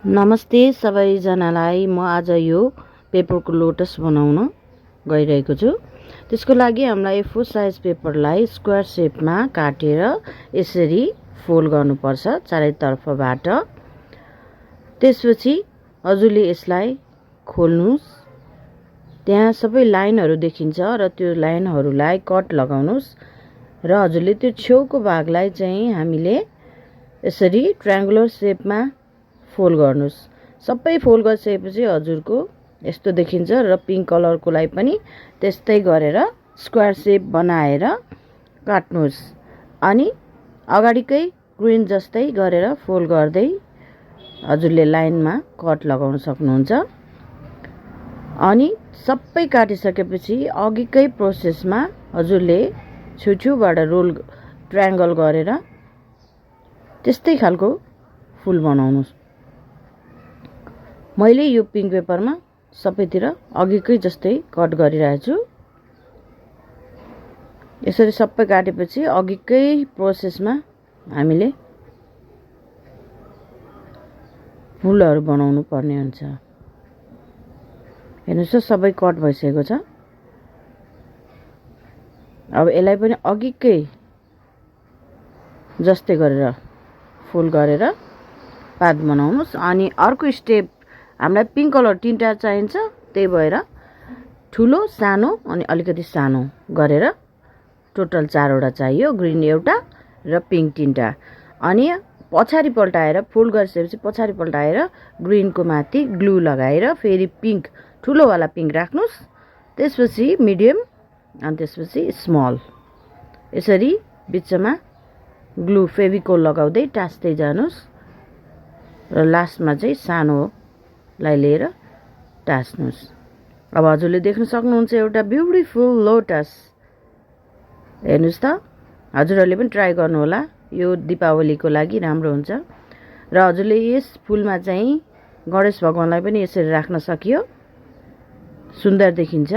नमस्ते सबैजनालाई। म आज यो पेपरको लोटस बनाउन गइरहेको छु। त्यसको लागि हामीलाई A4 साइज पेपरलाई स्क्वायर शेपमा काटेर यसरी फोल्ड गर्नुपर्छ चारैतर्फबाट। त्यसपछि हजुरले यसलाई खोल्नुस्। त्यहाँ सबै लाइनहरू देखिन्छ र त्यो लाइनहरूलाई कट लगाउनुस् र हजुरले त्यो छेउको भागलाई चाहिँ हामीले यसरी ट्रायंगुलर शेपमा फोल्ड गर्नुस्। सबै फोल्ड गरिसकेपछि हजुरको यस्तो देखिन्छ र पिंक कलरकोलाई पनि त्यस्तै गरेर स्क्वायर शेप बनाएर काट्नुस्। अनि अगाडिकै ग्रीन जस्तै गरेर फोल्ड गर्दै हजुरले लाइनमा कट लगाउन सक्नुहुन्छ। अनि सबै काटिसकेपछि अघिकै प्रोसेसमा हजुरले छेउछेउबाट रोल ट्रायंगल गरेर त्यस्तै खालको फुल बनाउनुस्। मैले यो पिंक पेपरमा सबैतिर अघिकै जस्तै कट गरिरहेको छु। यसरी सबै काटेपछि अघिकै प्रोसेसमा हामीले फुलहरू बनाउनु पर्ने हुन्छ। हेर्नुस् सबै कट भइसकेको छ। अब यसलाई पनि अघिकै जस्तै गरेर फोल्ड गरेर पात बनाउनुस्। अनि अर्को स्टेप हामीलाई पिंक कलर तीनटा चाहिन्छ, त्यही भएर ठुलो सानो अनि अलिकति सानो गरेर टोटल 4 वटा चाहियो। ग्रीन एउटा र पिंक 3टा। अनि पछाडि पल्टाएर फोल्ड गरिसकेपछि पछाडि पल्टाएर ग्रीनको माथि ग्लु लगाएर फेरि पिंक ठुलोवाला पिंक राख्नुस्। त्यसपछि मिडियम अनि त्यसपछि स्मल यसरी बिचमा ग्लु फेभिकोल लगाउँदै टास्दै जानुस् र लास्टमा चाहिँ सानोलाई लिएर टास्नुस्। अब हजुरले देख्न सक्नुहुन्छ एउटा ब्युटिफुल लोटस। हेर्नुस् त, हजुरहरूले पनि ट्राई गर्नु होला। यो दीपावलीको लागि राम्रो हुन्छ। र हजुरले यस फुलमा चाहिँ गणेश भगवानलाई पनि यसरी राख्न सकियो, सुन्दर देखिन्छ।